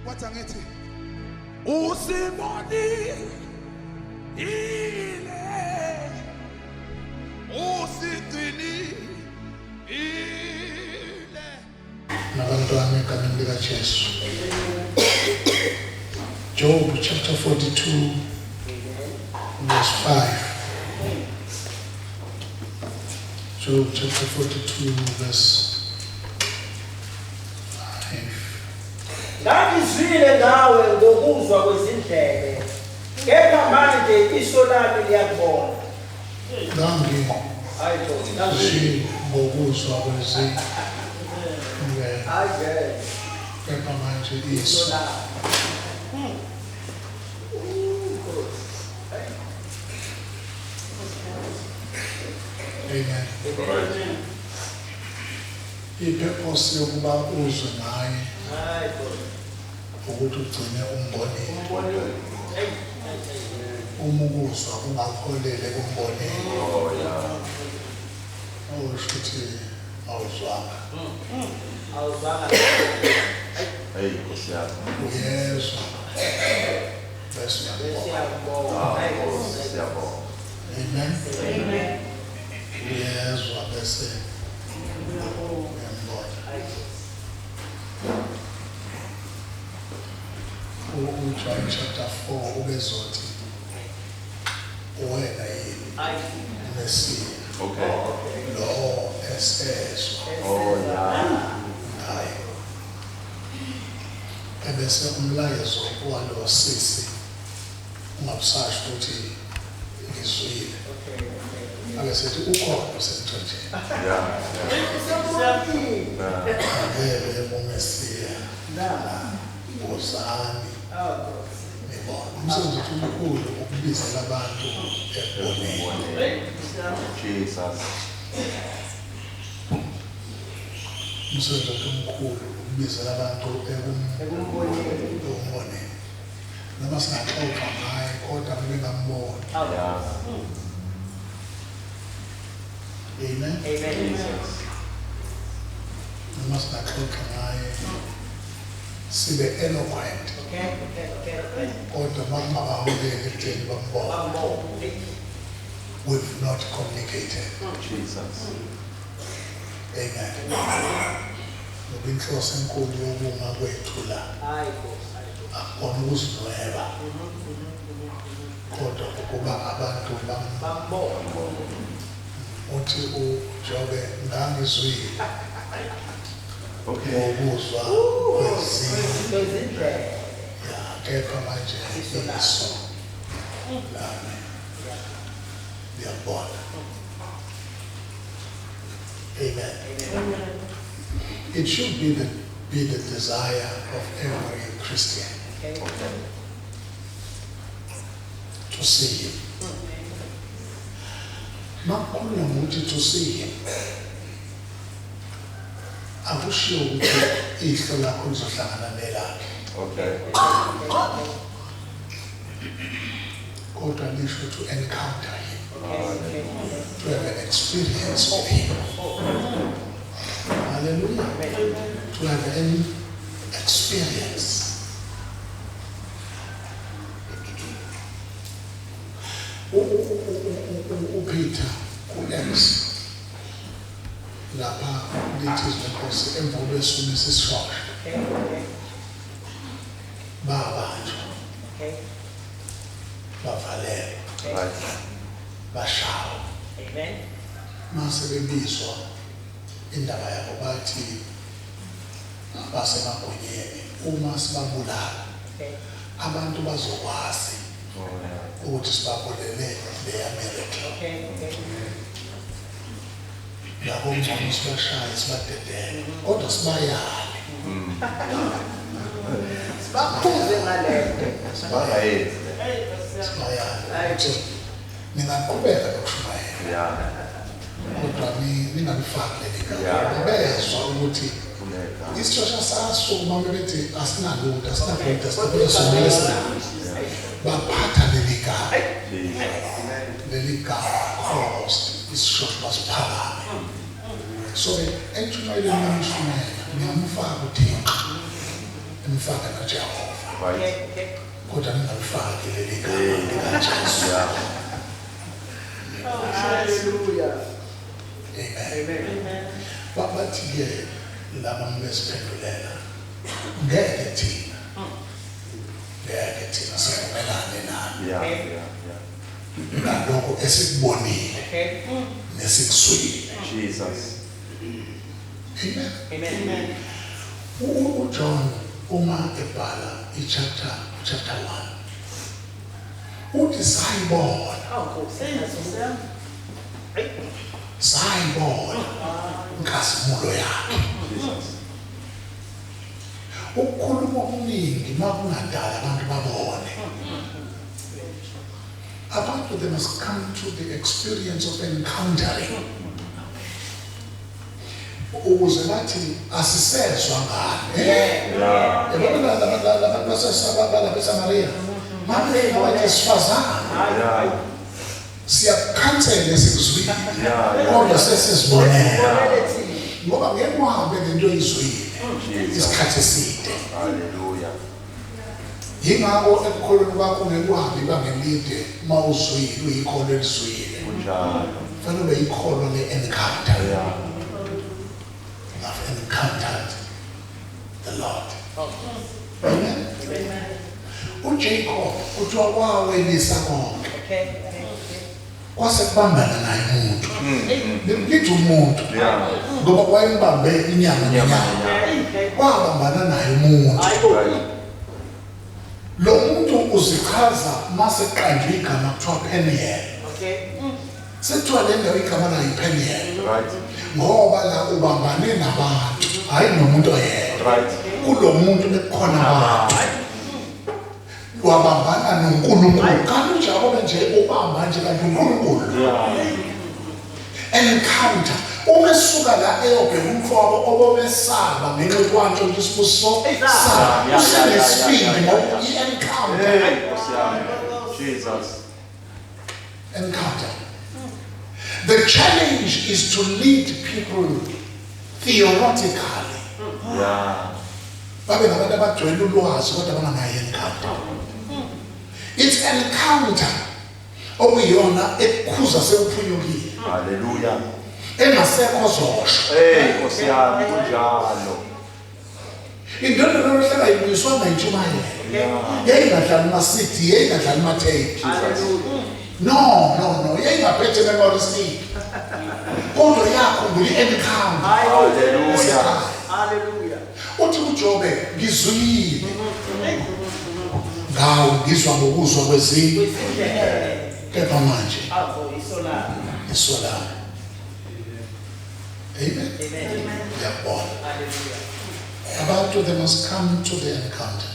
Wathi angithi usibonile usigcinile Nabantwana egameni likaJesu. Job chapter 42 verse 5. Job chapter 42 verse 5. Ngangizwile ngawe ngokuzwa kwezindlebe, kepha manje iso lami liyakubona. Hayi bo, Ngangizwile ngokuzwa kwezindlebe. Hayi ngeke. Kepha manje iso lami. Amen. Right. I-purpose yokuba uzwe ngaye Hayi bo. ukuthi ugcine umbonile. Umbonile. Hey, hey, hey. Uma ukuzwa kungakuholele kumbonile. Oh yeah. Okusho ukuthi awuzwanga. Awuzwanga. Hey, Nkosi yami. Uyezwa. Bese Bese uyabona. uyakubona. Ah, Hayi Nkosi, siyabonga. Amen. Uyezwa bese uyambona. Hayi. UJohn chapter 4 ubezothi wena yini Hayi. Mesiya Okay. lo esezwa Oh yeah. ngaye. Ebese umlayezo walo sisi ungabusasho ukuthi ngizwile. Okay, okay. Ake sithi ukhona osemthonjeni. Yeah. Siyabonile. Yeah. Ngeke uMesiya Na. wozani Oh, Nkosi. nibona. Umsebenzi wethu omkhulu ukubizela abantu ekuboneni. Jesus. Umsebenzi wethu omkhulu ukubizela abantu Ekumboneni. ekumboneni. Noma singaxoxa ngaye kodwa bengamboni. Yeah. Amen. Amen. Jesus. Noma singaxoxa ngaye sibe eloquent Okay. kodwa makungabaholeli ekutheni bambone. Bambone. We've not communicated. Jesus. Amen. Ngoba inhloso enkulu yokuma kwethu la Hayi Nkosi, hayi Nkosi. akukona ukuzinweba kodwa ukuba abantu Bambone. uthi uJobe ngangizwile Okay. ngokuzwa kwezindlebe Kwezindlebe. ya kepha manje Iso lami. iso lami liyabona. Amen. It should be the desire of every Christian Okay. Okay. to see him. Makukhulunywa ngokuthi to see him, akushiwo ukuthi ihlo lakho lizohlangana nelakhe, Okay. kodwa lisho to encounter him, Okay. to have an experience of him. Hallelujah. To have an experience. UPeter ku-Acts lapha lithi izwi lenkosi emva kokuba isishosha babanjwa, bavalelwa, bashawa. Amen. Mase bebizwa indaba yabo bathi abasemagunyeni uma sibabulala abantu bazokwazi ukuthi sibabulele leya miracle. Ngakho ngcono sibashaye sibadedele kodwa sibayale. Sibakhuze ngalento. Bangayenzi. Sibayale ukuthi ningaqhubeka nokushumayela kodwa ningalifaki leli gama. Bezwa ukuthi Funeka. isishosha sasukuma bebethi asinalutho, asinalutho, asinalutho, somele sinalo. Baphatha leli gama. Jesus. Leli gama caused isishosha basiphakame. So entshumayelweni yami ishumayela ngiyamfaka uThixo. Nimfake noJehova. Right. Okay. Kodwa ningalifaki leli gama likaJesu. Yeah. Hallelujah. Amen. Amen. Bathi-ke laba mabeziphendulela ngeke thina ngeke thina sivumelane nani Yeah. Yeah. Yeah. ngalokho esikubonile Okay. nesikuzwile. Jesus. Amen. Amen. UJohn uma ebhala i-chapter chapter 1 uthi sayibona Awu Nkosi. sayibona inkazimulo yakhe. Jesus. Ukukhuluma okuningi makungadala abantu babone. Abantu, they must come to the experience of encountering ukuze bathi asisezwa ngani. Yeah. Yabona labantu baseSamariya mabefika bathi sifazane Yeah. siyakukhansela esikuzwile Yeah. kodwa sesizibonele Bonele thina. ngoba ngeke uhambe ngento oyizwile Jesus. isikhathi eside. Hallelujah. Yingakho ekukholweni kwakho ngeke uhambe ibanga elide uma uzwile uyikholwa elizwile. Kunjalo. Kufanele ube yikholwa le-encounter. Yeah. I've encountered the Lord. Amen. uJacob kuthiwa wawelisa konke Okay. Okay. kwase kubambana naye umuntu. Lithi umuntu Yeah. ngoba wayembambe inyama nenyama. Okay. Wabambana naye umuntu. Hayibo. Right. Lo muntu uzichaza mase qanjwe igama kuthiwa Peniel. Okay. Sekuthiwa le ndawo igama layo iPeniel Right. ngoba la ubambane nabantu hayi nomuntu oyedwa. Right. Kulo muntu bekukhona abantu. Wabambana noNkulunkulu. Kanti uJakobe nje ubamba nje kanti uNkulunkulu. Yeah. Encounter. Uma esuka la eyobheka umfowabo obomesaba ngenxa yokwantshontsha isibusiso sakhe. Usenesibindi ngoba i-encounter. Hey, Nkosi yami. Jesus. Encounter. The challenge is to lead people theoretically. Yeah. Babe ngabantu abagcwele ulwazi kodwa banganayo encounter. It's encounter okuyiyona ekukhuza sewuphunyukile. Hallelujah. Engasekho zosho. Hey, Nkosi yami kunjalo. Indodana yohlala ibuyiswanga intshumayelo. Yeah. Yayingadlali ma-CD, yayingadlali ma-tape. Hallelujah. No. Yayingaphethe memory stick. Kodwa yakhumbula i-encounter. Hallelujah. Hallelujah. Uthi kuJobe ngizwile ngawo ngizwa ngokuzwa kwezinye Kwezindlebe. kepha manje Awu iso lami. iso lami. Amen. Amen. Ngiyakubona. Hallelujah. Abantu, they must come to the encounter.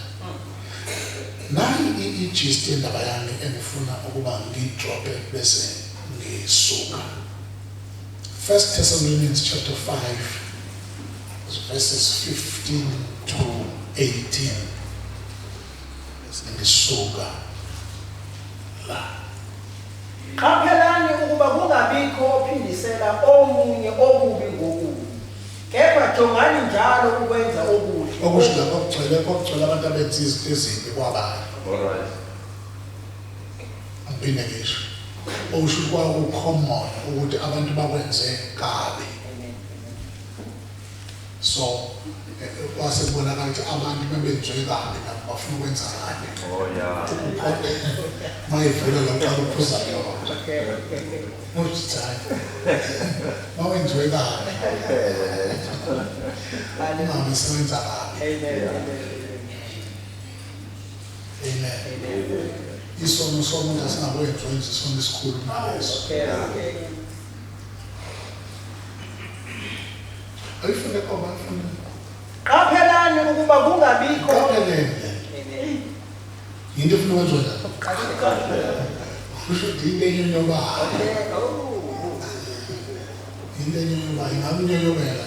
Nayi i-gist yendaba yami engifuna ukuba ngiyidrope bese ngisuka. 1 Thessalonians chapter 5 verses 15 to 18. Bese ngisuka la. Qaphelani ukuba kungabikho ophindisela omunye okubi ngokubi. Kepha jongani njalo ukwenza okuhle. Okusho la kwakugcwele abantu abenza izinto ezimbi kwabanye. All right. Angiphinde ngisho. Okusho kwaku-common ukuthi abantu bakwenze kabi. So kwase kubonakala ukuthi abantu bebenziwe kabi nabo bafuna ukwenza kabi. Oh yeah. Mayivula la uqala ukuphuza yona. Okay. Uthi hayi. Mawenziwe kabi. Ungabe sewenza kabi. Amen. Amen. Amen. Isono somuntu asingakwenza wenza isono esikhulu kunaleso. Okay. Okay. Ayifunde ngoba ayifunde. Qaphelani ukuba kungabikho Qaphelele. Amen. Yinto efuna ukwenziwa njani? Kusho ukuthi into enyonyobayo. Okay. Oh. Into enyonyobayo ingabe inyonyobela.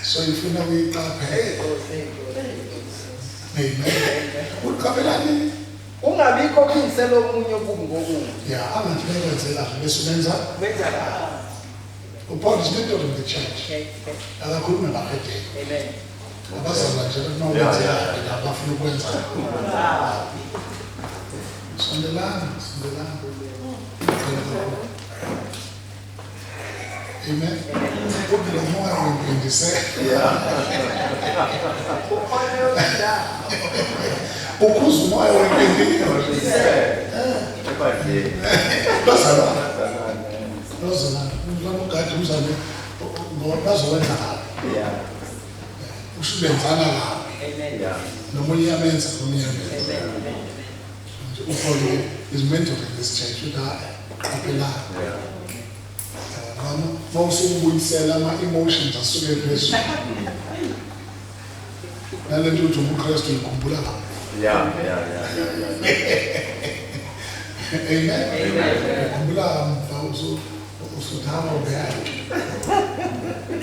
So ifuna ukuyiqaphela. Amen. Uqaphelani? Ungabikho ophindisela omunye okubi ngokubi. Yeah, angathi bekwenze kahle bese umenza. Wenza kahle. uPaul is mentoring the church. Okay. Okay. Akakhulumi ngabahedeni. Amen. Abazalwa nje uma Yeah, wenze yeah. kabi la bafuna ukwenza. Sondelani, sondelani. Amen. Uthi lo moya wempindiselo. Ukhuza umoya wempindiselo. Ebandleni. Bazalwane. Bazalwane. Umzalwane ugade umzalwane ngoba bazowenza kabi. Yeah. Usho benzana kabi. Yeah. Nomunye uyamenza, nomunye uyamenza. Nje uPaul is mentoring this church uthi hayi qaphelani. Yeah. Mama, mawusubuyisela ama-emotions asuke phezulu. Nale nto uthi umKristu uyikhumbula kabi. Yeah, yeah, yeah, yeah, yeah. Amen. Ukhumbula kamva usuthama ubeyakhe.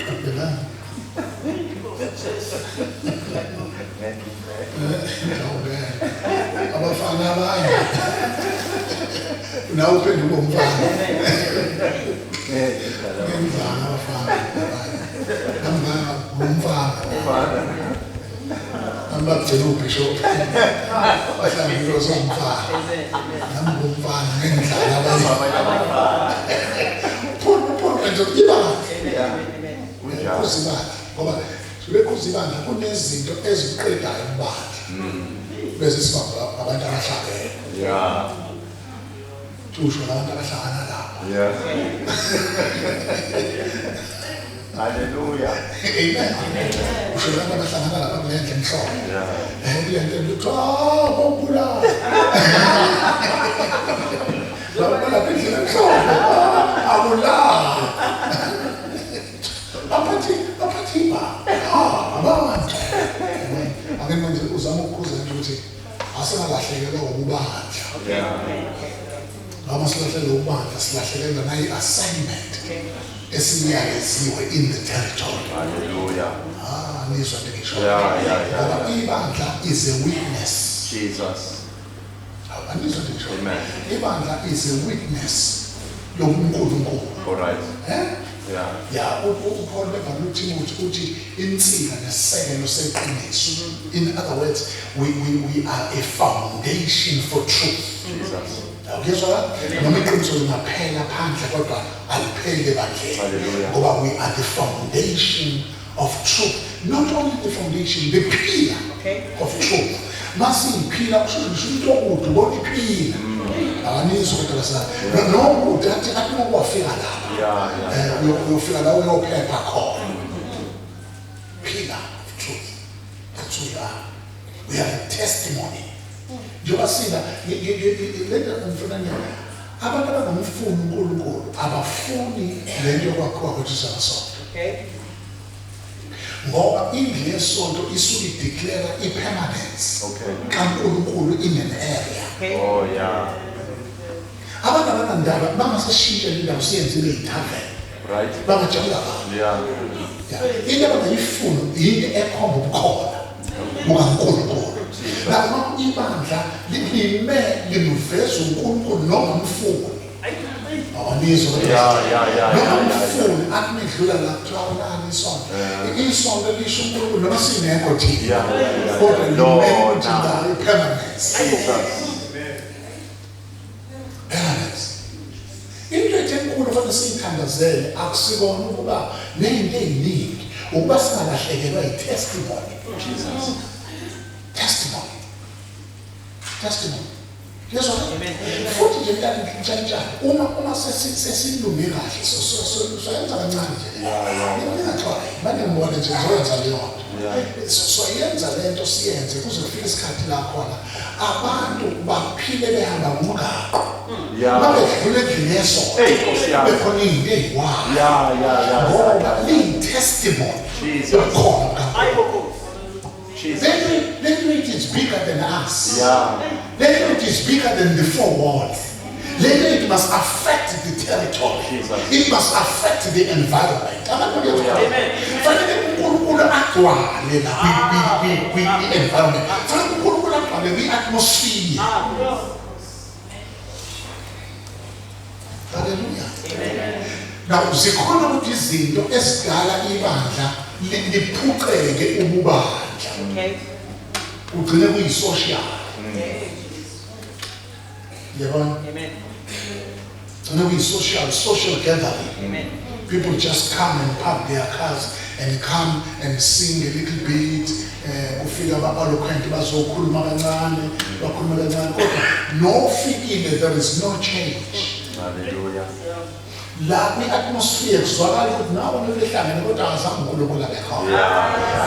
Qaphelani. Ngawubeka. Abafana abanye. Nawe uphenduka umfana. Ngenzani abafana abanye. Nami ngumfana. Nami bagcina ubishop. Bahlangile osomfana. Nami ngumfana ngendlala abanye. Paul Paul wenza ibandla. Kunjalo. Ukhuza ibandla ngoba bekhuza ibandla kunezinto eziqedayo ibandla. Bese siba abantu abahlangene. Yeah. Tusho labantu abahlangana lapha. Yeah. Hallelujah. Amen. Usho labantu abahlangana lapha kule ndlu emhlophe. Yeah. Kule ndlu kuthiwa ah bawubulala. Lapha lapha endlini emhlophe. Ah, abulala. Baphathi baphathi ba. Ah, abantu. Ake manje uzama ukukhuza nje ukuthi asingalahlekelwa ubandla. Yeah. Noma silahlekelwa ubandla silahlekelwa nayi-assignment esiyaleziwe in the territory. Hallelujah. Ah, nizwa nto ngisho. Yeah. Ngoba ibandla is a witness. Jesus. Anizwa nto ngisho. Amen. Ibandla is a witness yobuNkulunkulu. All right. Eh? Yeah. Ya, uPaul bebhala uTimothy uthi insika nesisekelo seqiniso. In other words, we are a foundation for truth. Jesus. Uyezwa la? Noma iqiniso lingaphela phandle kodwa alipheli ebandleni. Hallelujah. Ngoba we are the foundation of truth. Not only the foundation, the pillar of truth. Masiyiphila kusho ngisho into okude ubona iphila. Akanizwa kodwa basana. Nokude athi athi uma wafika lapha. Yeah, yeah. Uyofika la uyophepha khona. Pillar of truth. That's who we are. We are a testimony. Njengoba sina lento ngifuna nje abantu abangamfuni uNkulunkulu abafuni lento yokwakhiwa kwethu samasonto. Ngoba indlu yesonto isuke ideclare i-permanence Okay. kaNkulunkulu in an area. Oh, yeah. Abantu abanandaba bangasashintsha le ndawo siyenzile i-tavern. Right? Bangajabula kabi. Yeah. Yeah. Into abangayifuni yinto ekhomba ubukhona bukaNkulunkulu. Noma ibandla lime limveza uNkulunkulu noma mfuni. Awanizwa kodwa. Yeah. Noma Yeah. mfuni athi nidlula la kuthiwa unani isonto. Isonto lisho uNkulunkulu noma singekho thina. Yeah. Kodwa lime Lona. ukuthi ngayo permanence. Jesus. Permanence. Into ethu enkulu fanele siyithandazele akusikona ukuba ney'nto ey'ningi ukuba singalahlekelwa yi-testimony. Jesus. Testimony. Testimony. Yezwa futhi nje mntana uma sesilunge kahle soyenza kancane nje. Ningaxwayi, manje ngibone nje ngizoyenza leyo nto. Soyenza lento siyenze kuze kufike isikhathi la khona abantu baphile behamba ngomgaqo. Yeah. Babedlula endlini yesonto. Hey, Nkosi yami. Bekhona iy'nto ey'wayo. Yeah. Ngoba liyi-testimony Jesus. yobukhona bukaNkulunkulu. Jesus. Language is bigger than us. Yeah. Language is bigger than the four walls. Language must affect the territory. Jesus. It must affect the environment. Abantu Amen. Fanele uNkulunkulu agcwale la kwi-environment. Fanele uNkulunkulu agcwale kwi-atmosphere. Hallelujah. Now zikhona ukuthi izinto esidala ibandla liphuceke ububandla. Okay. Ugcine kuyi-social. Yabona? Amen. Gcine kuyi-social, social gathering. Amen. People just come and park their cars and come and sing a little bit. Kufika aba-eloquent bazokhuluma kancane, bakhuluma kancane, kodwa nofikile there is no change. Hallelujah. La kwi-atmosphere kuzwakala ukuthi nawe behlangene kodwa azange uNkulunkulu abe khona.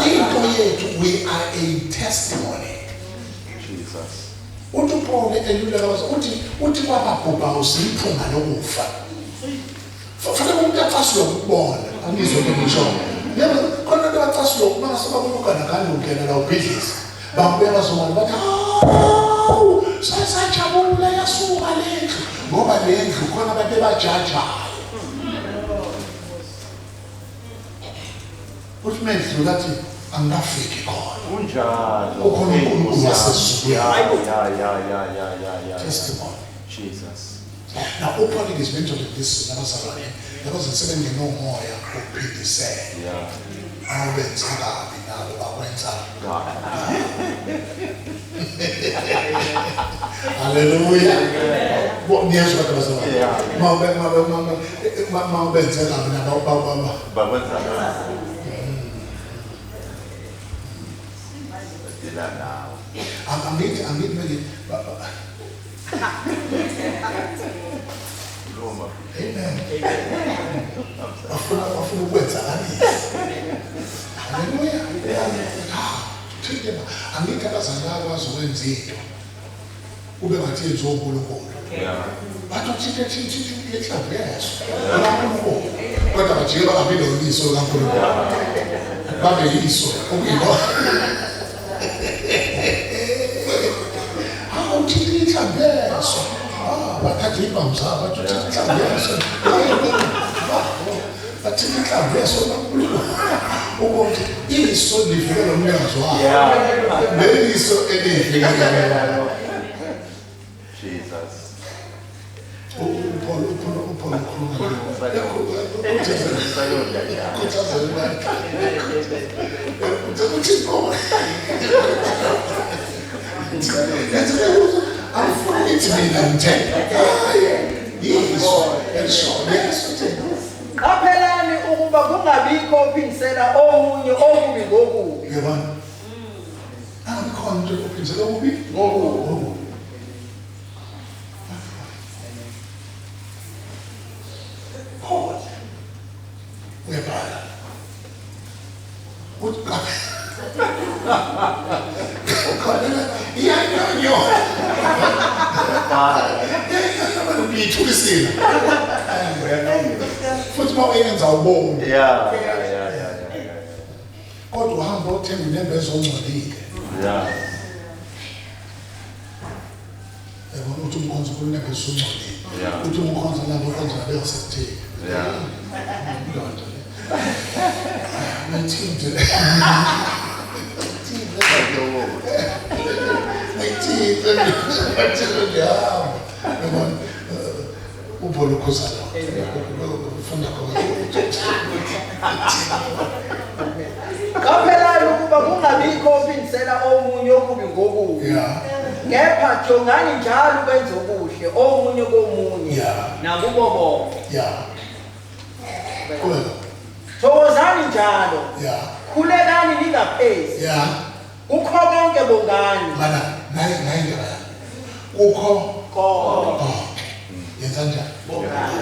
Into yethu, we are a testimony. Jesus. Uthi uPaul eluleka uthi kwababhubhayo siyiphunga lokufa. Fanele umuntu acasulwe ukubona, angizwe into ngisho. Yebo, khona into acasulwe ukubona sebabona uganagana ungena la ubhidliza. Babuya bazomana bathi, "Hawu, sasajabula yasuka le ndlu." Ngoba le ndlu khona abantu ebajajayo. Uthi mendlu lathi angikafiki khona. Kunjalo. Ukhona uNkulunkulu wasezulwini. Ya. Testimony. Jesus. Now uPaul is mentioning this nabazalwane, yabo sebengenomoya wokuphindisela. Yeah. Awubenza kabi nabo bakwenza. God. Hallelujah. Bo niyezwa kodwa bazalwane. Yeah. Mawubenza kabi nabo Bakwenza kabi. Dila nawe. Angithi manje Noma. Amen. Bafuna ukwenzakalisa. Hallelujah. Thike angithi abazalwane bazokwenza into. Ube ngathi yenziwa uNkulunkulu. Yeah. Bathi thinte inhlamvu yeso. UNkulunkulu. Kodwa bajike bangabi noliso likaNkulunkulu. Babe yiso okuyilo. Hawu thinte inhlamvu yeso. Bathatha ibhamu zabo bathi thinte inhlamvu yeso. Bathi inhlamvu yeso kaNkulunkulu. Ukuthi iso livikela umnikazi walo. Yeah. Leliso elivikela. Jesus. uPaul ukhuluma. Qaphelani ukuba kungabikho ophindisela omunye okubi ngokubi. Yabona? Angikhona nje uphindisela okubi ngokubi. Paul uyabhala. Uthi ukhona iyanyonyo. Uyithulisile. Futhi uma uyenza ubonge. Yeah. Kodwa uhamba uthenga inembeza ongcolile. Yeah. Yabona uthi umkhonzo kunembeza ongcolile. Yeah. Uthi umkhonzo lapho ukhonzo labe ngasekutheni. Yeah. Lonto le. Ngithinte. Ngithinte. Ngithinte. Yabona uPaul ukhuza lo. Ufunda khona. Qaphelani ukuba kungabikho ophindisela omunye okubi ngokubi. Yeah. Kepha jongani njalo ukwenza okuhle omunye komunye Yeah. nakubo bonke. Yeah. Qhubeka. Thokozani njalo. Yeah. Khulekani ningaphezi. Yeah. Kukho konke bongani. Mana nayi indaba yami. Kukho Konke konke. Yenza njani? bongani.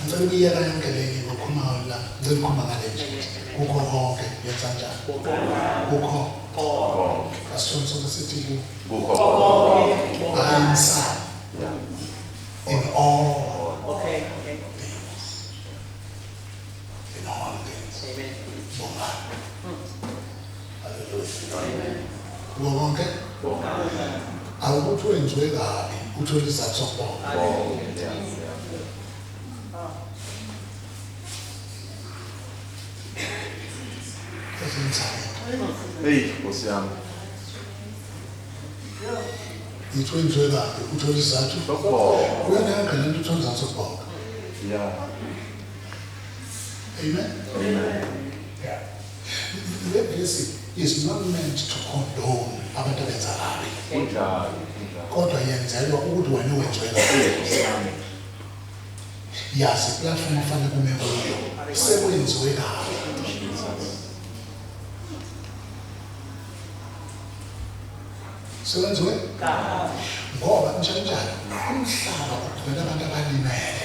Ngicela ukuyeka yonke le ngikhuluma ngayo la. Ngicela ukukhuluma ngale nje. Kukho konke. Yenza njani? Kukho Konke. Asithole sonke sithi Kukho konke. answer Yeah. in all Okay. Okay. things. In all things. Amen. Bongani. Hallelujah. Kukho konke? Awukuthi wenziwe kabi, uthole isizathu sokubonga. Konke. Yeah. Hey, Nkosi yami. Yithi wenziwe kabi, uthole isizathu. Sokubonga. Uyona yonke lento uthole isizathu sokubonga. Yeah. Amen. Amen. Yeah. Le verse is not meant to condone abantu abenza kabi. Kunjalo, kunjalo. Kodwa yenzelwa ukuthi wena wenziwe kabi. Yes. Yazi platform ofanele kume kuyo. Sekwenziwe kabi. Jesus. Sekwenziwe Kabi. Ngoba njalo njalo umhlaba ugcwele abantu abalimele.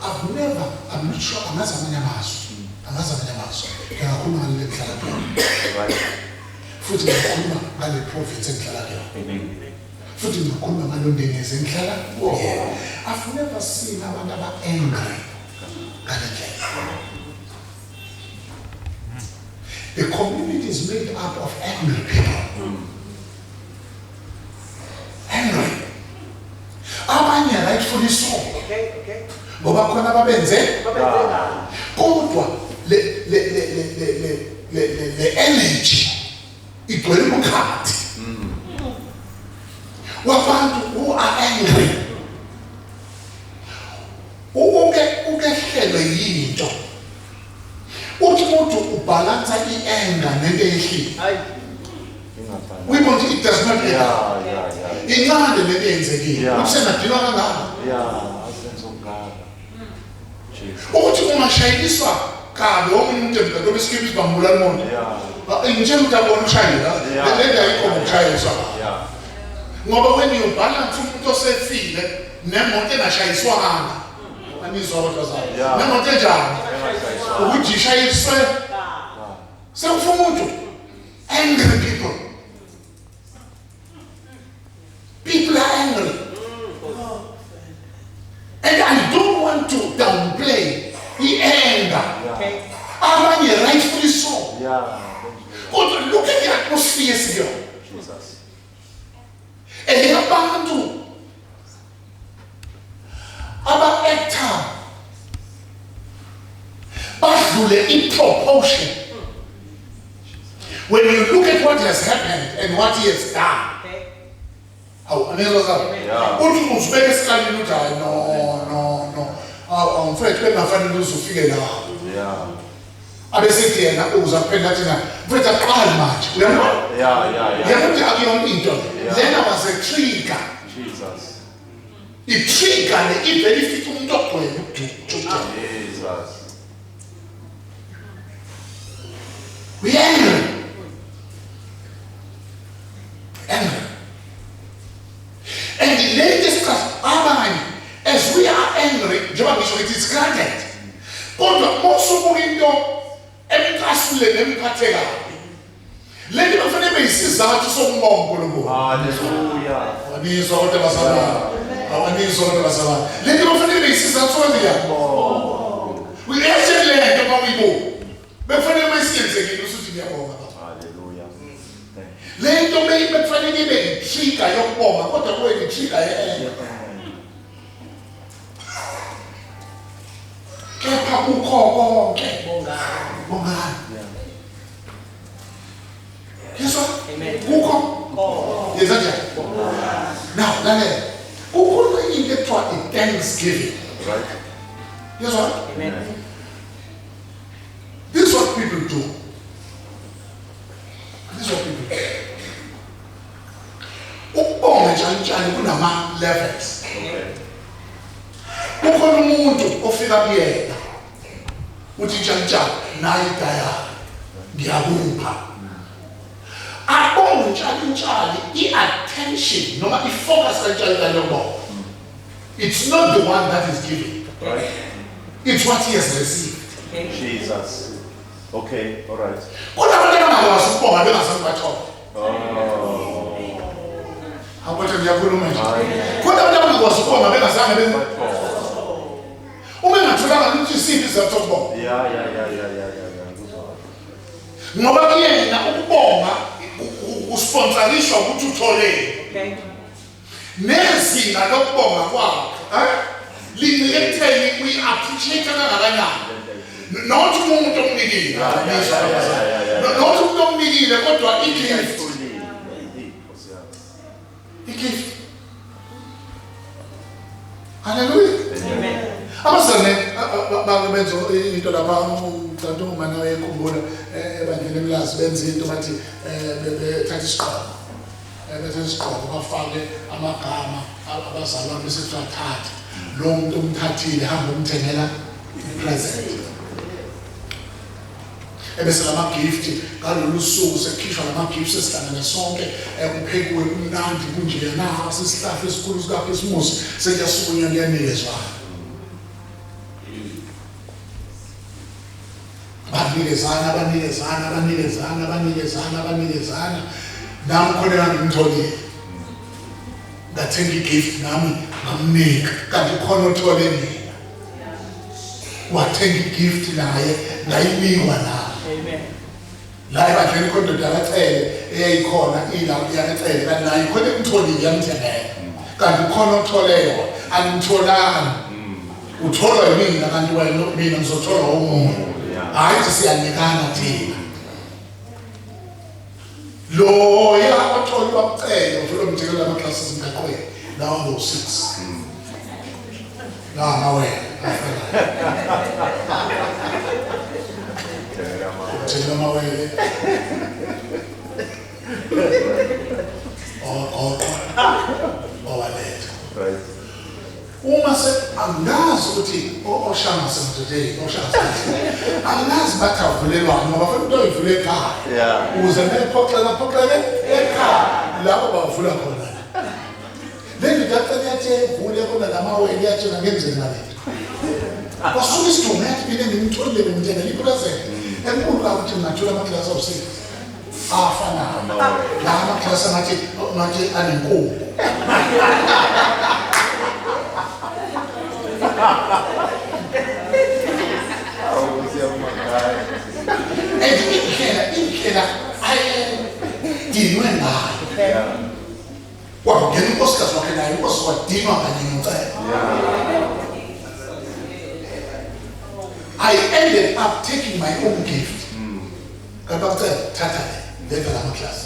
I've never, I'm not sure, angazi amanye amazwi. Angazi amanye amazwi. Ngingakhuluma ngale ngihlala kuyona. Right. Futhi ngingakhuluma ngale province engihlala kuyona. Amen. Futhi ngingakhuluma ngalo ndengezi engihlala kuyona. I've never seen abantu aba-angry ngale ndlela. The community is made up of angry people. Angry. Abanye rightfully so. Okay, okay. Ngoba khona ababenze Babenze kabi. kodwa le le le le le le le le le energy igcwele umkhathi wabantu who are angry. Uke ukehlelwe yinto, uthi umuntu ubhalansa i-anger nento eyehlile. Hayi. Ingafani. Uyibona ukuthi it does not add up. Yeah. Incane lento eyenzekile. Yeah. Ukuthi sengadinwa kangaka. Yeah, asenze okungaka. Jesus. Ukuthi ungashayeliswa kabi omunye umuntu emgaqweni esikiphi bambulala umuntu. Ngitshela ukuthi abona ukushayela. Le nto ayikho ngokushayiswa. Ngoba when you balance umuntu osefile nemoto engashayiswanga. Anizwa abantwana. Yeah. Nemoto enjani? Engashayiswanga. Ukuthi ishayiswe sekufa umuntu. Angry people. People are angry. And I don't want to downplay the anger. Okay. Abanye rightfully so. Yeah. Kodwa look at the atmosphere here. Jesus. Eyabantu aba-actor badlule i-proportion. When you look at what has happened and what he has done. Okay. Awu, anizwa zabo? Yeah. Uthi uzibeka esikalini uthi hayi, no, no, no. Awu, awu, mfethu bekungafanele uze ufike lapho. Abesithi yena uza kuphela athi na, mfethu aqali manje. Uyabona? Yeah. Yabona ukuthi akuyona into le. Yeah. Lena was a trigger. Jesus. I-trigger le ivele ifike umuntu ogcwele ududu. Jesus. We angry. Angry. And the latest class, abanye, as we are angry, njengoba ngisho ngithi it's granted. Kodwa mawusubuka into emcasule nemphathe kabi. Le nto kufanele ibe yisizathu sokumbonga uNkulunkulu. Hallelujah. Awanizwa kodwa bazalwane. Awanizwa kodwa bazalwane. Le nto kufanele ibe yisizathu sokwenza. Uyathi le nto mawuyibuka. Bekufanele uma isiyenzekile usuthi ngiyabonga baba. Hallelujah. Thank you. Le nto bekufanele ibe i-trigger yokubonga kodwa kube i-trigger ye-anger. Kepha kukho konke. Bongani. Bongani. Yeah. Yezwa? Amen. Kukho? Konke. Yenza njani? Now, lalela. Kukhona into ekuthiwa i-thanksgiving. Right. Yezwa? Amen. This is what people do. This is what people do. Ukubonga njalo njalo kunama levels. Okay. Kukhona umuntu ofika kuyena uthi njalo njalo nayi idayari ngiyakupha. Abonge njalo njalo i-attention noma i-focus kanjalo njalo yokubonga. It's not the one that is giving. Right. It's what he has received. Okay. Jesus. Okay, all right. Kunabantu abangakwazi ukubonga bengazange bathole. Oh. Awuthi ngiyakhuluma nje. Kunabantu abangakwazi ukubonga bengazange be Uma engatholanga lutho isiphi isizathu sokubonga? Yeah. Kuzwakala. Ngoba kuyena ukubonga usponsorishwa ukuthi utholeni. Okay. Nezinga lokubonga kwakhe, lincike ekutheni uyi-appreciate kangakanani. Not umuntu omnikile. Yeah. Not umuntu omnikile kodwa i-gift. Fully. Hey, Nkosi yami. I-gift. Hallelujah. Amen. Abazalwane Benza into lapha kanti uma nawe ekhumbula ebandleni emlazi benza into bathi bethatha isigqoko. Bethatha isigqoko bafake amagama abazalwane bese kuthiwa thatha. Lo muntu umthathile hamba umthengela present. Ebese lama-gift ngalolu suku sekukhishwa lama-gift sesihlangene sonke kuphekiwe kumnandi kunjena sisihlahla esikhulu sikakhisimusi sekuyasukunywa kuyanikezwana. Banikezana banikezana banikezana banikezana banikezana. Nami khona engangimtholile. Ngathenga i-gift nami ngamnika kanti khona othole mina. Wathenga i-gift naye ngayinikwa naye. Amen. La ebandleni khona indoda yakacele eyayikhona ila yakacele kanti naye khona emtholile yamthengela. Kanti khona othole yona angitholanga. Utholwa yimina kanti wena mina ngizotholwa omunye. Hayi ukuthi siyanikana thina. Loya othola ubabcele uvela umthengela ama-glasses emgaqweni lawa ngo-6. La amawele afanayo. Uthengela amawele. Owaqoqwa owaletha. Right. Uma se angazi ukuthi oshangase mdodeni oshangase angazi bathi avulelwani ngoba fanele umuntu oyivule ekhaya. Yeah. Ukuze mephoxeka phoxeke ekhaya lapho bavula khona. Le ndoda yacela yathi evule khona lamawele yatshela ngenzeni ngalento. Kwasuka isidumo yathi mina ngimtholile ngimthengela ipresent enkulu kakuthi ngingathola amaglasi awu-6 afanayo. La amaglasi angathi ngathi anenkukhu. Awu siyamangala. And indlela ayedinwe ngayo. Yeah. Kwangena unkosikazi wakhe naye inkosi wadinwa kanye noCele. Yeah. I ended up taking my own gift. Kanti bakucela thatha le letha la maklasi.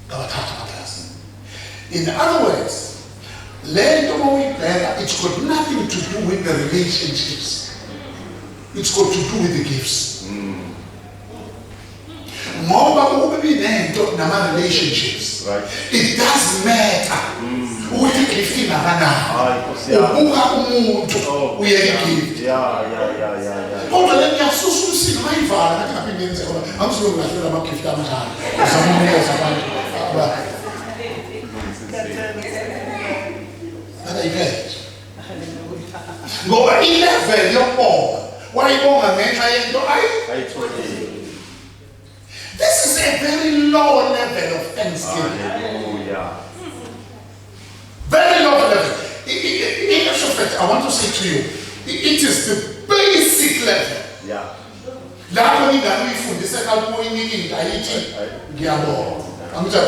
Ngabathatha amaklasi. In other words, le nto uma uyibheka it's got nothing to do with the relationships. It's got to do with the gifts. Ngoba ukube binento nama relationships. Right. It doesn't matter ukuthi igift ingakanani. Hayi Nkosi yami. Ubuka umuntu Oh, uyeke igift. Yeah. Kodwa le ngiyasusa umsindo mayivala ngathi ngaphinde yenze ngoba angizulokulahlelwa ama-gift amajalo. Uzama ukunikeza abantu abayiphele. Ngoba i-level yokubonga wayibonga ngenxa yento ayi. Ayitholile. This is a very low level of thanksgiving. Hallelujah. Very low level. In actual fact, I want to say to you, it is the basic level. Yeah. Lapho ingane uyifundise ekhaya uma uyinika into ayithi ngiyabonga. Angithi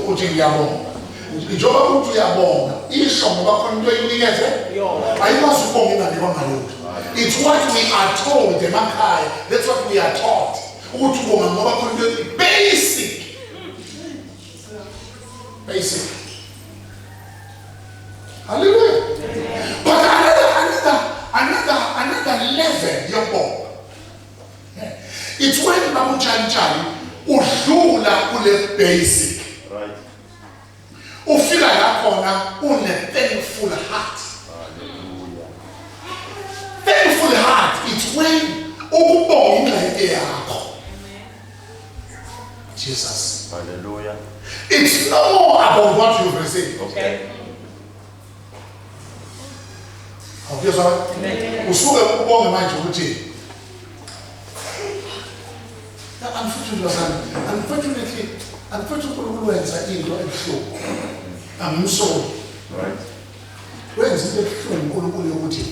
uthi ngiyabonga. Njengoba uthi uyabonga, isho ngoba khona into oyinikeze Yona. ayikwazi ukubonga inganikwanga lutho. It's what we are told emakhaya. That's what we are taught. Ukuthi ubonga ngoba khona into basic. Basic. Hallelujah. But another level yokubonga. It's when babuntshantshane udlula kule basic. Right. Ufika la khona une thankful heart. Hallelujah. Thankful heart it's when ukubonga ingxenye yakho. Jesus. Hallelujah. It's no more about what you've received. Okay. Awukuyezwa? Usuke ubonge manje ukuthi unfortunately bazalwane, unfortunately uNkulunkulu wenza into ebuhlungu. Angimsoli. Right. Wenza into ebuhlungu uNkulunkulu yokuthi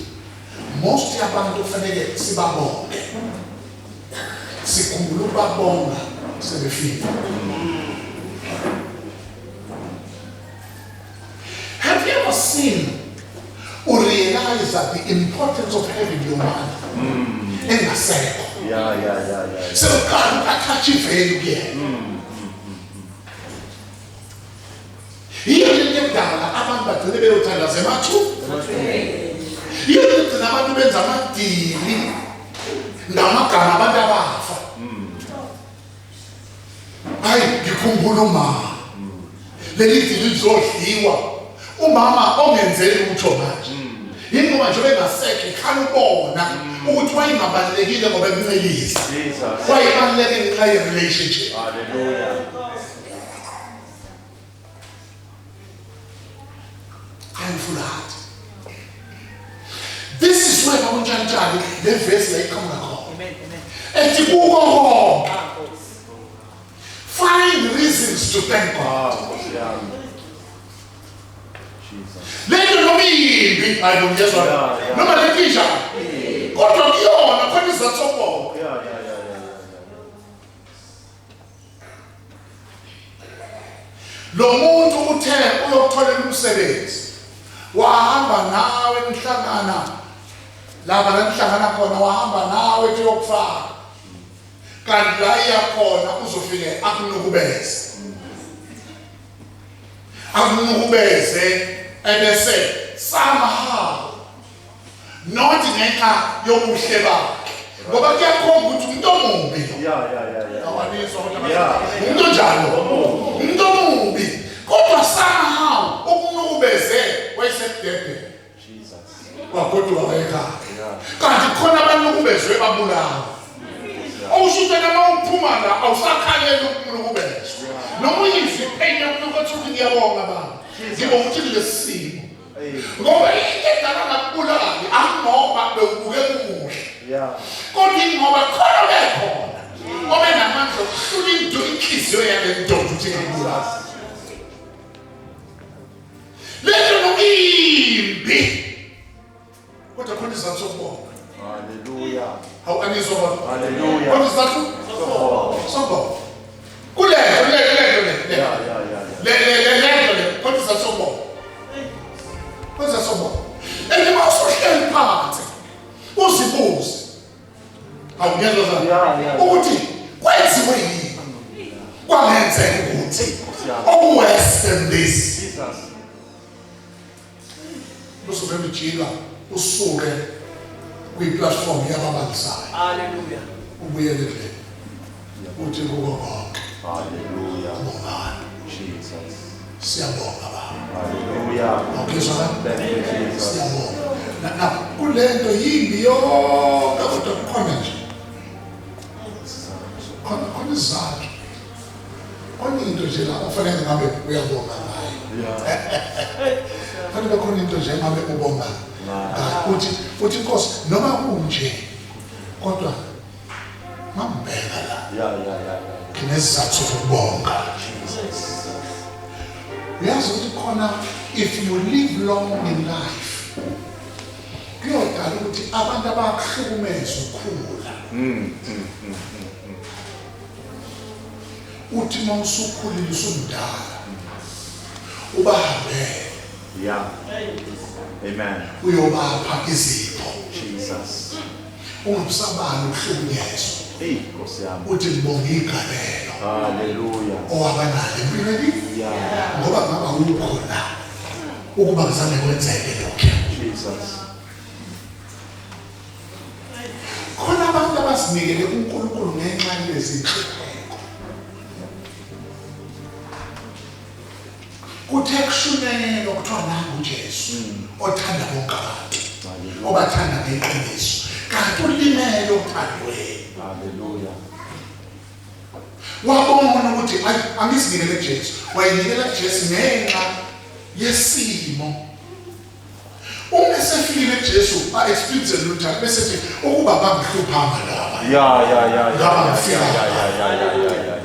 most yabantu kufanele sibabonge. Sikhumbula ukubabonga sebefile. Have you ever seen or realized that the importance of having your mother engasekho? Yeah. Sekuqala uku-attach i-value kuyena. Yiyo lento edala abantu bagcine beyothandaza emathuneni. Yini igcina abantu benza amadili ngamagama abantu abafa. Hayi ngikhumbula umama. Leli dili lizodliwa umama ongenzeli lutho manje. Yingoba nje bengasekho ikhana ubona ukuthi wayengabalulekile ngoba emncelisa. Jesus. Wayebaluleke ngenxa ye-relationship. Hallelujah. Thankful heart. This is where bakuntshantshane le verse la iqhamuka khona. Amen. Amen. Ethi kuko konke Ah, Nkosi. find reasons to thank God. Ah, Nkosi yami. Jesus. Lento noma iyimbi, hayi bo ngiyezwa. Yeah, yeah. Noma lento injani. Kodwa kuyona khona isizathu sokubonga. Yeah. Lo muntu uthe uyokutholela umsebenzi. Wahamba nawe nihlangana lapha la nihlangana khona wahamba nawe ethi uyokufaka. Kanti la iya khona uzofike akunukubeze. Akunukubeze ebese somehow not ngenxa yobuhle bakhe ngoba kuyakhomba ukuthi umuntu omubi lo. Yeah. Awaniswa kodwa Yeah. umuntu onjalo umuntu omubi kodwa somehow ukunukubeze wayesekudedela Jesus. wagoduka wayekhaya Yeah. kanti khona abanukubezwe babulawa okusho ukuthi wena uma uphuma la awusakhaleli ukunukubezwa noma uyizwe iphenya kunuka ukuthi ngiyabonga baba ngibonga ukuthi kulesi simo Hey. ngoba into edala ngakubulali angoba bewubuke kumuhle Yeah. kodwa ingoba khona bekhona obenamandla okuhlula into inhliziyo yale ndoda ukuthi ingakubulali lento nokimbi kodwa khona isizathu sokubonga. Hallelujah. Hawu anizwa kodwa Hallelujah. khona isizathu Sokubonga. sokubonga kulento le le le le Yeah. le le le le le khona isizathu sokubonga, khona isizathu sokubonga. And uma usuhleli phansi uzibuze, hawu ngiyezwa zami Yeah. ukuthi kwenziwe yini kwangenzeka ukuthi okuworse than this. Jesus. Uzobe ujika usuke kwi-platform yababalisayo Hallelujah. ubuyele kule uthi kuko konke Hallelujah. bongani. Jesus. Siyabonga baba. Hallelujah. Awukizwa la? Thank you, Jesus. Siyabonga na kulento yimbi yonke kodwa kukhona nje khona isizathu, khona into nje la ofanele ngabe uyabonga ngayo. Fanele khona into nje ngabe ubonga ngayo. Uthi inkosi noma kunje kodwa mambheka la Yeah. nginesizathu sokubonga. Jesus. Uyazi ukuthi khona if you live long in life kuyodala ukuthi abantu abakuhlukumeza ukhula uthi uma usukhulile usumdala ubahambele Yeah. Amen. uyobapha izipho Jesus. ungabusabani ukuhlukunyezwa. Hey, Nkosi yami. Uthi ngibonga igalelo Hallelujah. owaba nalo empilweni ngoba ngaba ukho la ukuba kuzange kwenzeke lokho. Jesus. Khona abantu abazinikele kuNkulunkulu ngenxa yezinhlupheko. Kuthe kushunyayelwa kuthiwa nangu uJesu othanda bonke abantu, Hallelujah. obathanda ngeqiniso, kanti ulimele othandweni. Hallelujah. Wabona ukuthi ayi angizinikele kuJesu, wayinikela kuJesu ngenxa yesimo. Uma esefikile kuJesu a-experience lutho bese ethi ukuba bangihluphanga laba Yeah. Ngaba ngifika. Yeah.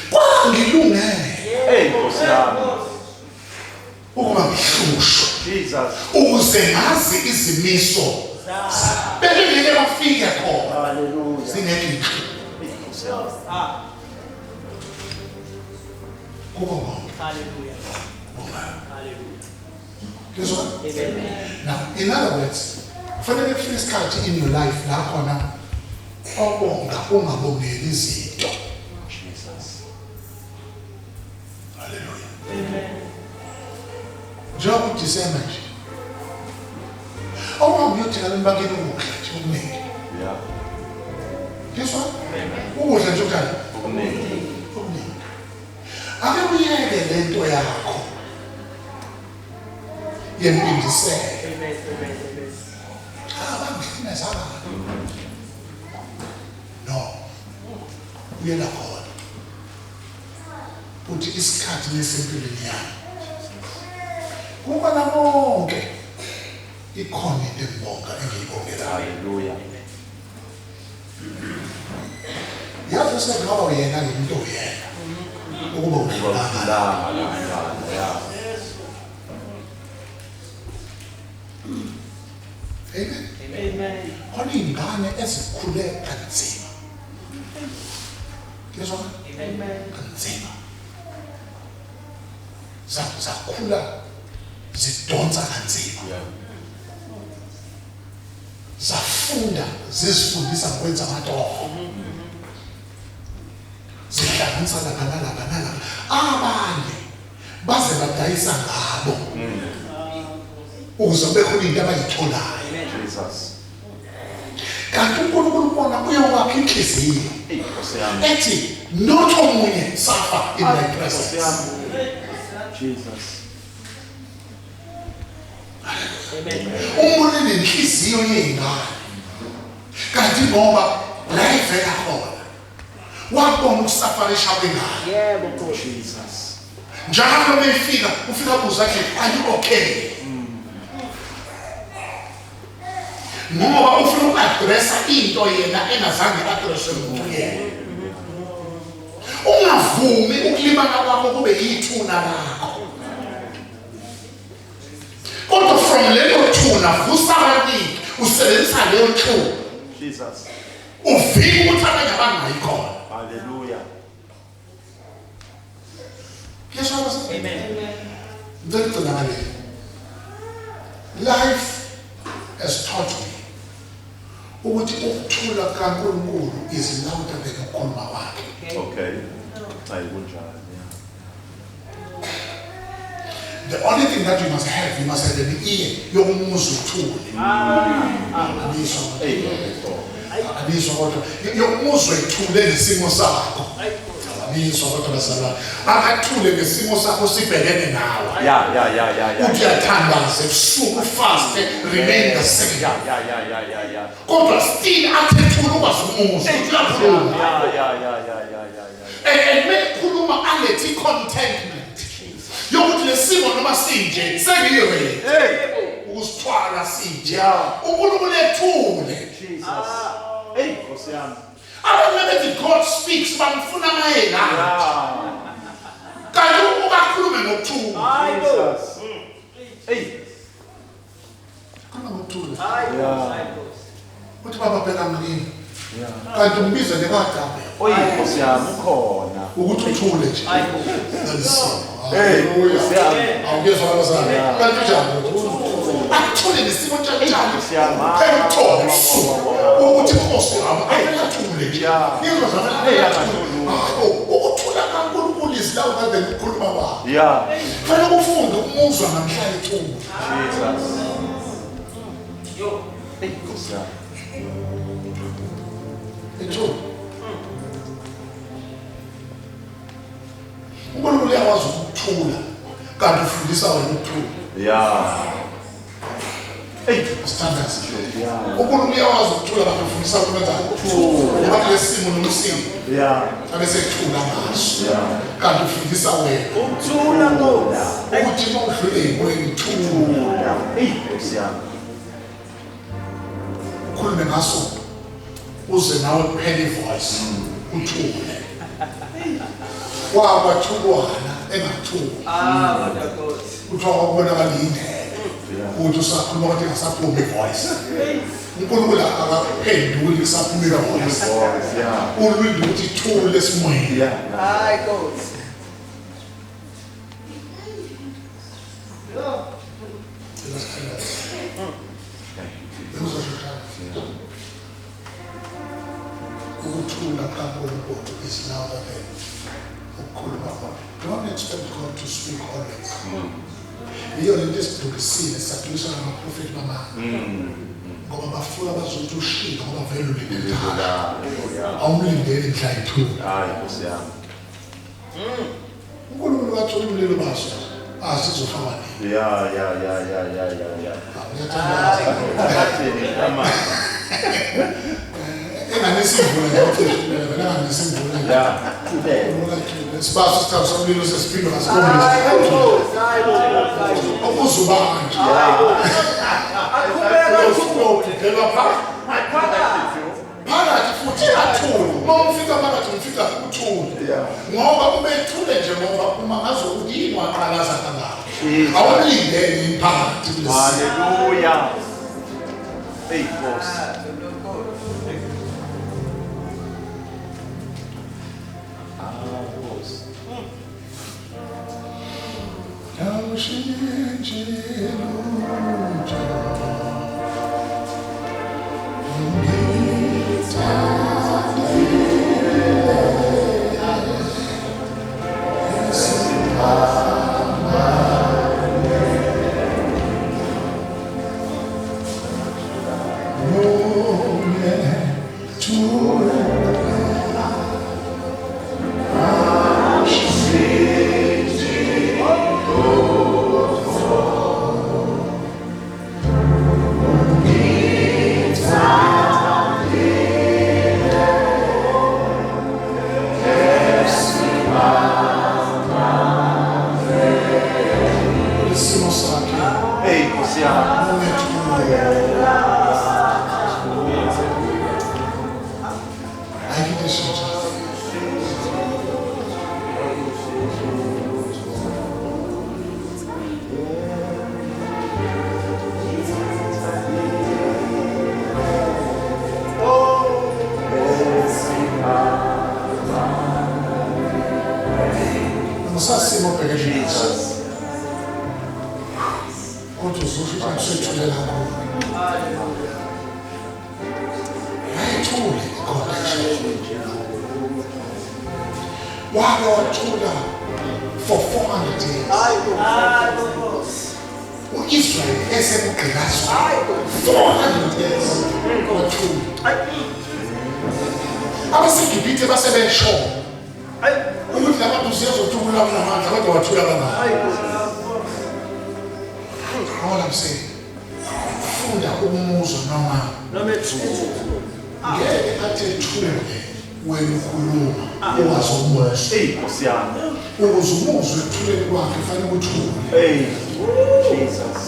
Kwangilungele Hey, Nkosi yami. ukuba ngihlushwe Jesus. ukuze ngazi izimiso bengeke bafike khona Hallelujah. zingekho inhlupho. Hey, Nkosi yami. Ah, Kuko konke hallelujah. bongani. Hallelujah. Ngizwa? Amen. Now, in other words, kufanele kufike isikhathi in your life la khona obonga ungabongeli izinto. Jesus. Hallelujah. Njengoba uDisemba nje. uyothenga abantu bakini ukudla nje okuningi. Yeah. Yezwa? Ukudla nje kunjani? Okuningi. Okuningi. Ake uyeke lento yakho yempindiselo. Amen. Amen. Amen. Abangihlukumeza abantu. No. Uyela khona. Uthi isikhathi lesempilweni yami. Kubona konke ikhona into engibonga engiyibongelayo. Hallelujah. Yazi sekungaba uyena lo muntu oyena. Ukuba udlulanga la. La la la yeah. Amen. Amen. Khona iy'ngane ezikhule kanzima. Yezwa? Amen. Kanzima. Zakhula zidonsa kanzima. Yeah. Zafunda zizifundisa ngokwenza amatoho. Zihlanganisa lapha nalapha nalapha. Abanye baze badayisa ngabo. Ukuze kube khona into abayitholayo. Jesus. Kanti uNkulunkulu ubona uyokwakha inhliziyo. Hey, Nkosi yami. Ethi not omunye suffer in my Nkosi presence. yami. Jesus. Amen. Umuntu nenhliziyo yengane. Kanti ngoba la ivela khona wabona ukusufferisha kwengane. Yebo Nkosi. Jesus. Njalo mefika ufika buza athi are you okay? Ngoba ufuna uku-addressa into yena engazange addresswe ngumuntu yena. Ungavumi ukulimala kwakho kube yithuna lakho. Kodwa from lelo thuna vusa abaningi usebenzisa leyo thuna. Jesus. Uvike ukuthi abanye abangayikhona. Hallelujah. Kuyasho bese? Amen. Ngicela ukugcina ngale. Life has taught me ukuthi ukuthula kaNkulunkulu is louder than ukukhuluma kwakhe. Okay. Hayi kunjalo. Yeah. The only thing that you must have, you must have an ear yokumuzwa uthule. Abizwa. Hey, Abizwa kodwa yokumuzwa ethule nesimo sakho. Abizwa kodwa bazalwane. Akathule ngesimo sakho sibhekene nawe. Yeah. Uthi uyathandaza ebusuku fast remain the same. Yeah. Kodwa still athethule ukwazi ukumuzwa. Uthi uyakhuluma. Yeah. And mekhuluma alethe contentment. Yokuthi lesimo noma sinje sengiyi-ready. Hey, Ukusithwala sinje. Yeah. uNkulunkulu ethule. Jesus. Hey, Nkosi yami. Abantu bethi God speaks bamfuna mayela. Yeah. Kanti ukakhulume ngokuthula. Hayi bo. Jesus. Hey. Khuluma ngokuthula. Hayi bo. Yeah. Hayi bo. Uthi baba bheka ngini. Yeah. Kanti umbize nje kagabe Oyi, Nkosi yami ukhona. ukuthi uthule nje. Hayi bo. Nalisimo. Hey, Nkosi yami. Awukezwa abazali. Kanti unjani? Akuthule nesimo njani. Nkosi yami. Phela uthole ebusuku. Ukuthi inkosi yami athule nje. Yeah. Ngizwa zami. Hey, akathuli. Hayi, ukuthula kaNkulunkulu is louder than ukukhuluma kwakhe. Yeah. Fanele ufunde ukumuzwa namhla ethule. Jesus. Yo. Hey, Nkosi yami. Ethule. uNkulunkulu uyakwazi ukuthula kanti ufundisa wena ukuthula. Yeah. Hey, Sithandaze. Yeah. uNkulunkulu uyakwazi ukuthula kanti ufundisa wena ukwenza ukuthula. Ngoba kulesimo nomsimo Yeah. abesethula ngaso. Yeah. Kanti ufundisa wena Ukuthula Nkosi. ukuthi uma udlule ey'mweni thula. Hey, Nkosi yami. Ukhulume ngaso uze nawe kuphele ivoice uthule. Wakwathukwana engathuli. Ah, kodwa Nkosi. Kuthiwa kwakubonakala indebe ukuthi usakhuluma kodwa ingasaphumi ivoice. uNkulunkulu akaphenduli kusaphuma ivoice. Voice, yeah. Ulinde ukuthi ithule esimweni. Yeah. Hayi Nkosi. Ukuthula kaNkulunkulu is louder than ukukhuluma kwakhe. Don't expect God to speak always. Yiyo lento esidukisile sadukiswa ngamaprofethi bamanga. Ngoba bafuna bazothi ushilo ngoba vele ulindele awumlindeli mhla yi-2. Hayi Nkosi yami. uNkulunkulu wathola umlilo baso asizofaka nini. Ya ya ya ya ya ya ya. Ngiyathandaza. Atheni amandla. Enganesimvula nje ucishe enganesimvula nje. Ya. Thulele. Sibaso isithabu somlilo sesiphindwa ngasikhombisa. Hayi Nkosi, hayi Nkosi, hayi Nkosi. Okuzubanje. Aqhubeka athule. Udelwa phakathi. Phakathi. Phakathi futhi athule. Uma umfika phakathi umfika uthule. Ngoba ubethule nje ngoba uma ngazokuthi yini waqalaza kangaka. Awulindele imphakathi kulesi. Hallelujah. Hey Nkosi. Ah Nkosi. Awushintshe lutho. Isimo sakhe Hey Nkosi yami. ungethule. Ayikho into eshintshayo. Ngisasimo obhekene naso. Kodwa uzosho ukuthi angiswethulela kakhulu. Ayithule ikhona nje. Wake wathula for 400 years. Hayi Nkosi. Hayi Nkosi. U-Israel esekugqilazwa. Hayi Nkosi. 400 years wathula. AbaseGibhithe basebesho Hayi. ukuthi labantu siyazothumula kunamandla kodwa wathula kangaka. Hayi Nkosi. All I'm saying, funda ukumuzwa noma Noma ethule. ngeke athi ethule wena ukhuluma ungazi ukumuzwa. Hey Nkosi yami. Ukuze umuzwe ekuthuleni kwakhe fanele uthule. Hey Jesus.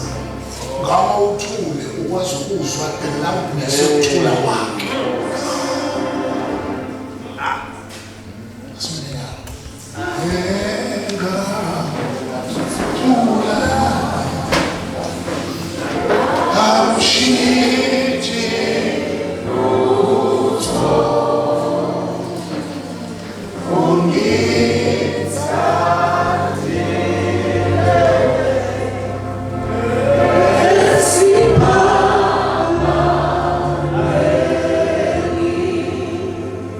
Ngama uthule ukwazi ukuzwa the loudness yokuthula kwakhe. Asimele Engathula awushintshi lutho ungithathile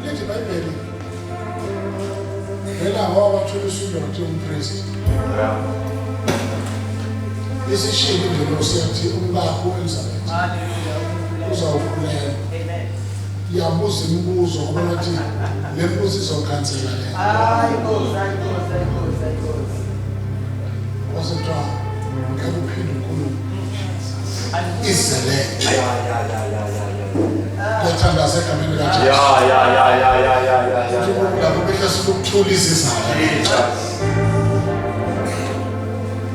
Lithi iBhayibheli vela wabathuliswa indoda umpriest. Yeah. Isishilo ingelosi yathi umkakho uElizabeth Hallelujah. uzawukhulelwa. Amen. Yabuza imibuzo ngoba bathi le mbuzo izokhansela le. Hayi Nkosi, hayi Nkosi, hayi Nkosi, hayi Nkosi. Kwase kuthiwa ngeke uphinde ukhulume. Izelele. Ya ya ya ya ya ya. Ngiyathandaza egameni likaJesu. Ya ya ya ya ya ya ya ya. Lapho behlasela ukuthula izizathu. Jesus.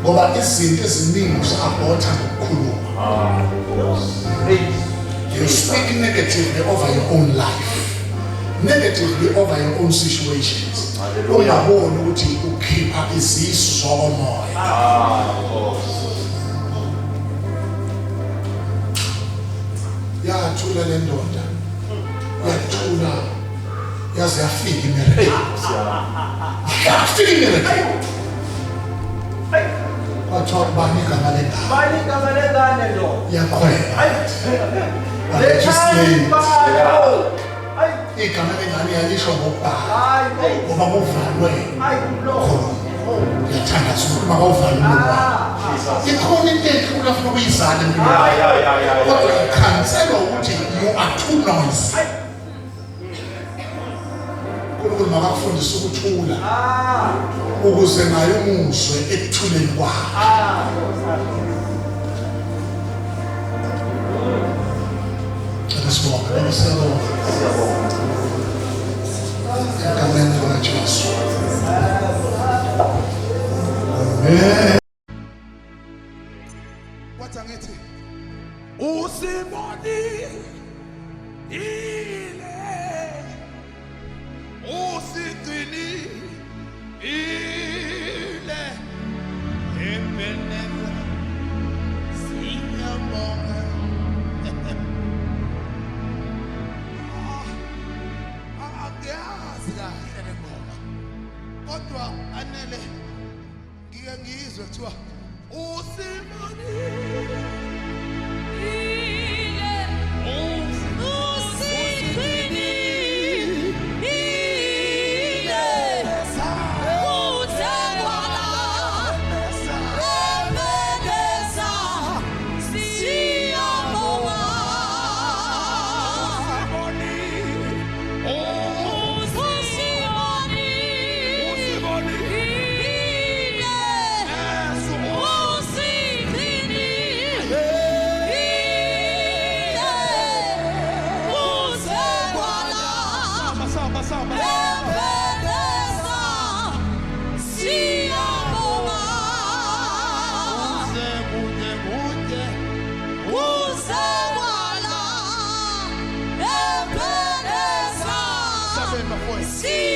Ngoba izinto eziningi uzi-abort-a ngokukhuluma. Ah Nkosi. Hey. You speak negatively over your own life, negatively over your own situations. Hallelujah. Ungaboni ukuthi ukhipha izisu zokomoya. Ah Nkosi. Yathula le ndoda. Yathula. Yaze yafika imiracle. Nkosi yami. Yafika imiracle. Kwathiwa kubani igama lengane? Bani igama lengane lo? Yaqhweba. Hayi. Legislate. Hayi. Igama lengane yalisho ngokubhala Hayi Nkosi. ngoba kuvalwe Hayi lo. khuluma. Ngiyathandaza ukuthi makawuvale umlomo wakho. Ikhona into enkulu afuna ukuyizala empilweni. Ya. Kodwa ukhanselwa ukuthi you are too noisy. uNkulunkulu makakufundise ukuthula ukuze naye umuzwe ekuthuleni kwakhe. Cela sibonge, baba siyabonga. Siyabonga. Egameni likaJesu. Amen. Kwathi angithi usimoni ile usigcini ile Ebenezer siyabonga. Ah, angiyazi kahle le ngoma kodwa anele ngike ngizwe kuthiwa usimoni Samba, samba. Kude, kude, kude. Sabeni bafowethu.